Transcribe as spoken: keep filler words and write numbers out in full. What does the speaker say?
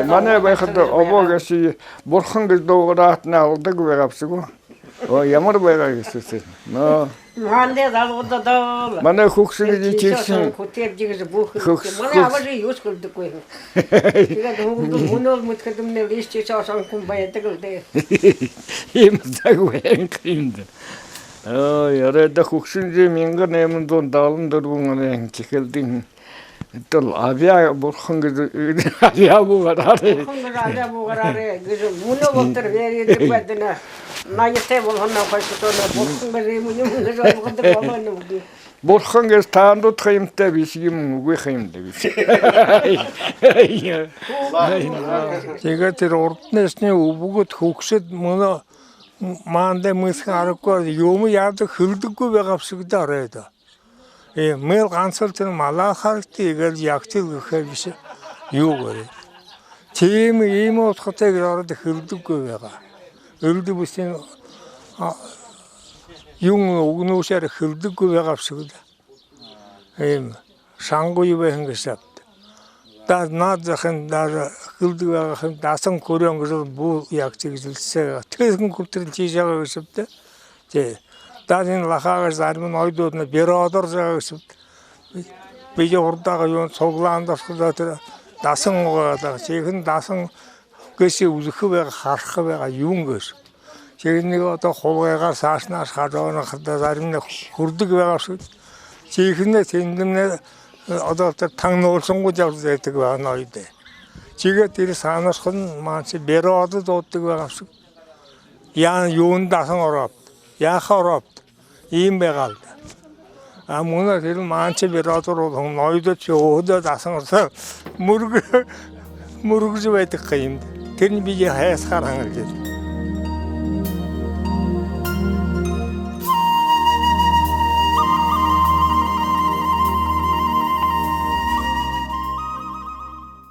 Манай байхада обоо гээшэ бурхан гэжэ дуугараатнай алдаг байгаа бшуу. Оо, ямар байгаа гээшэ. Но. Манай залуудаа даа. Манай хүгшэн гэжэ тиишээ хүтэржэ гэжэ бү хэлэдэг. Хүгшэн. Манай абажа юушье хэлэдэггүй. Тиигээд хүгшэн мүнөөл мэдэхэдэмнай лиштишээ осон хүн байдаг лэ даа. Иимэ заг байнхай юм даа. Оо, яарай даа, хүгшэн гэжэ мянга найман зуун далан дүрбэн оной эхилдэг. Эдэл абяа бурхан гэжэ, абяа буугараарай. Бурхан гэжэ абяа буугараарай гэжэ мүнөө болотор бэеэрээ байдаг байна. Наятай болоһоноо хойшо тоноо бурхан гэжэ юм юм гэжэ ойлгодог болоо юм гү. Бурхан гэжэ таанадууд ха юмта бэшэ юм, үгы ха юм даа бэшэ. Тиигээд тэрэ урданайшни үбгэд хүгшэд мүнөө манда мэдэхэ аргагүй, юумэ яадаг, хэлэдэггүй байгаа бшуу даа оройдоо. Э, мэл гансал тэрэ малаа харагты, иигээд ягты гэхэ бэшэ. Юу гү. Тиимэ, иимэ удхатай гэжэ оройдоо хэлэдэггүй байгаа. Элдэб бэшэ, а, юун үгэнүүдээр хэлэдэггүй байгаа бшуу даа. Иимэ шанга юу байһан гээшэб. Даа, наад захын даа хэлэдэг байгаа һэн, дасан хүрээн гэжэ бү ягты гэжэ хэлсээ. Тэрэ хэн хүрэтэр тиижэ байгаа гээшэб даа. Тии. Даа, энэ лахаа гэжэ зарим ноёдууд нэ биродор заяа гээшэб. Бидэ урдаһаа юун суглаанда ошоходоо тэрэ дасан угаагаад байгаа. Тиихэдэ дасан гээшые үзэхэ байгаа, хараха байгаа, юун гээшэб. Тиихэдэ нэгэ одоо хулгайгаар саашань наашань хажуунаа харахада заримнай хүрэдэг байгаа бшуу. Тиихэдэнь тэндэмнай, э, одоо тэрэ тагнуулшангүй ябажа байдаг байгаа ноёдой. Тиигээд тэрэ саашань наашань маанадшье биродо дууддаг байгаа бшуу. Яа, юундэ дасан орообта? Яаха орообта? Иимэ байгаа лэ даа. А мүнөө тэрэ маанадшье биродо оруулһан ноёдшье өөһэдөө дасан орохо мүргэ-, мүргэжэ байдаг ха юм даа. Тэрэнь бидэ хайсахаар һанагдана.